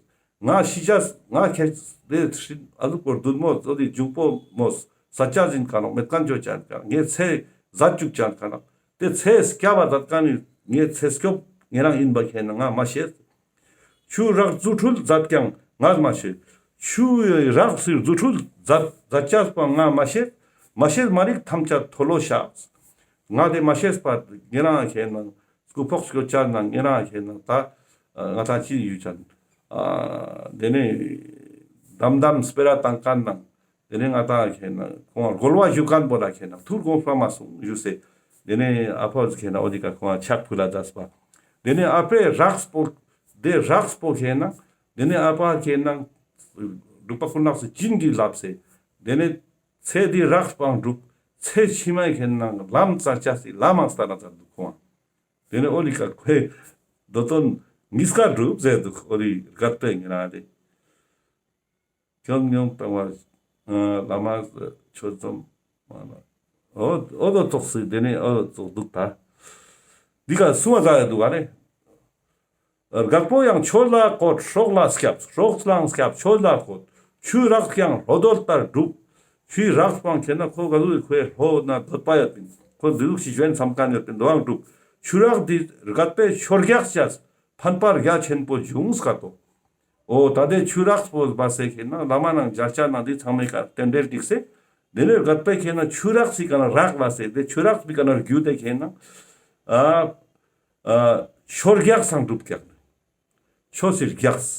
ང་ཤི་ཅས་ང་ཁྱེད་དེ་ཧྲི་ཨ་ཟུག་པོ་བདུད་མོ་ཙོ་དེ་འབྱུང་པོ་མོ་ས་ཆ་ཟིན་ཁ་ནོག་མེད་མཁན་ཅོ་ཅན་ཁ་ངའི་ཚེ་ཟད་བཅུག་ཅན་ཁ་ནོག་དེ་ཚེ་སྐྱབས་པ་མཛད་མཁན་ནི་ངའི་ཚེ་སྐྱོབ་ཉེ་རང་ཡིན་པ་ཁྱེད་ན་ང་མ་ཤེས། ཆུ་རགས་རྫུ་འཕྲུལ་མཛད་ཀྱང་ངས་མ་ཤེས། ཆུ་རགས་སི་རྫུ་འཕྲུལ་མཛད་མཛད་ཅས་པ་ངས་མ་ཤེས། མ་ཤེས་མ་རིག་ཐམས་ཅད་མཐོལ་ལོ་བཤགས། ང་དེ་མ་ཤེས་པ་ཉེ་རང་ཁྱེད་ན་སྐུ་ཕོགས་སྐྱོ་ཅན་ན་ཉེ་རང་ཁྱེད་ན་ད་ང་ད་ཅི་ཡུལ་ཅན། དེ་ནས་དམ་དམ་སྤེ་ར་བཏང་མཁན་ནང་དེ་ནས་ང་ད་ཁྱེད་ན་ཁོང་རྒོལ་བ་ཞུ་མཁན་པོ་ལ་ཁྱེད་ན་ཐུར་དགོངས་པ་མ་སོང་ཞུ་སེ། དེ་ནས་ཨ་ཕོ་ཁྱེད་ན་འོ་དེ་ཀ་ཁོང་ཕྱག་ཕུལ་ལ་མཛད་པ། དེ་ནས་ཨ་ཕའི་རགས་པོ་དེ་རགས་པོ་ཁྱེད་ན་དེ་ནས་ཨ་ཕ་ཁྱེད་ན་འབྲུག་པ་ཀུན་ལེགས་སི་བྱིན་གྱིས་བརླབས་སེ། དེ་ནས་ཚེ་འདི་རགས་པའང་འགྲུབ། ཚེ་ཕྱི་མའི་ཁྱེད་ན་ལམ་བཙལ་ཅས་སི་ལམ་མང་སྟ་ན་མཛད་འདུག་ཁོང་། དེ་ནས་འོ་ལི་ཀ་ཁོའི་མདོ་དོན་གཉིས་ཀ་འགྲུབ་ཟེར་འདུག་འོ་ལི་རྒད་པོའི་ཉེ་རང་དེ། ཁྱོད་ཉོན་བཏང་བ་བླ་མ་ཆོས་འཛོམས་མ་ན། འོ་འོ་དོ་ཙོགས་སི་དེ་ནས་འོ་དོ་ཙོགས་འདུག་ད། འདི་ཀ་གསུང་བ་ཟ་ཡ་འདུག་ག་ནས། རྒད་པོ་ཡང་ཆོས་ལ་བཀོད་སྲོག་ལ་སྐྱབས། སྲོག་ལའང་སྐྱབས་ཆོས་ལ་བཀོད། ཆུ་རགས་ཀྱང་ལྷོ་འདོད་ལྟར་སྒྲུབ། ཆུའི་རགས་པའང་ཁྱེད་ན་ཁོ་ག་ཟུག་ཁོའི་ལྷོ་ན་འདོད་པ་ཡོད་པིན། ཁོ་འདི་ཟུག་ཞིག་བྱོན་བསམ་མཁན་ཡོད་པིན་དོའང་སྒྲུབ། ཆུ་རགས་འདི་རྒད་པོའི་ཆོས་རྒྱགས་བྱས། ཕན་པ་རྒྱ་ཆེན་པོ་འབྱུང་སྐད་དོ། འོ་ད་དེ་ཆུ་རགས་པོ་བ་སེ་ཁྱེད་ན་བླ་མ་ནང་མཇལ་ཆ་ནང་འདི་ཚང་མའི་ཀ་རྟེན་འབྲེལ་འགྲིག་སེ། དེ་ནས་རྒད་པོའི་ཁྱེད་ན་ཆུ་རགས་སི་ཀ་ན་རགས་ལ་སེ་དེ་ཆུ་རགས་སི་ཀ་ན་རྒྱུ་དེ་ཁྱེད་ན། ཨ། ཨ། ཆོས་རྒྱགས་སང་འགྲུབ་ཀྱག་ཆོས་སི་རྒྱགས།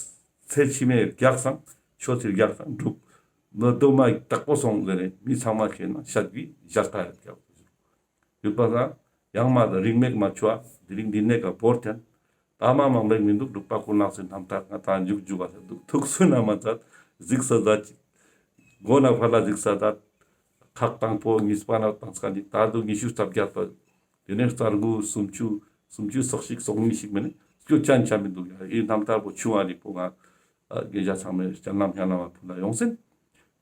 ཚེ་ཕྱི་མའི་རྒྱགས་སང་ཆོས་སི་རྒྱགས་སང་འགྲུབ། མི་དོ་མ་དག་པོ་སོང་ཟེར་ནས་མི་ཚང་མ་ཁྱེད་ན་ཤད་གི་ཞལ་ལྟ་ཡོད་ཀྱག་ཡོད་པ་ས་ཡང་མ་རིང་མེད་མ་ཆུ་ཨ་དེ་རིང་འདི་ནས་ཀ་བོར་ཐན། ད་མ་མང་པོ་མི་འདུག་འབྲུག་པ་ཀུན་ལེགས་སི་རྣམ་ཐར་ང་ད་མཇུག་མཇུག་བ་ས་འདུག་ཐུགས་སུ་ན་མ་ཛད། གཟིགས་ས་ཛད་ཅིག་མགོ་ན་ཕར་ལ་གཟིགས་ས་ཛད། ཁག་དང་པོ་གཉིས་པ་ན་བཏང་ས་ཅིག་ད་དུང་ཉི་ཤུ་རྩ་བརྒྱད་པ། དེ་ནས་རྩ་དགུ་སུམ་ཅུ་སུམ་ཅུ་སོ་གཅིག་སོ་གཉིས་ཤིག་མིན་ནི་སྐྱོ་ཅན་ཆ་མི་འདུག་ཡ་ཨི་རྣམ་ཐར་པོ་ཆུང་བ་རིག་པོ་ང་རྒྱལ་ཞ་ཚང་མའི་སྤྱན་ལམ་ཡང་ན་བ་ཕུལ་ལ་ཡོང་སིན།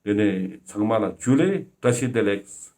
དེ་ནས་ཚང་མ་ལ་ཇུ་ལེ་བཀྲ་ཤིས་བདེ་ལེགས།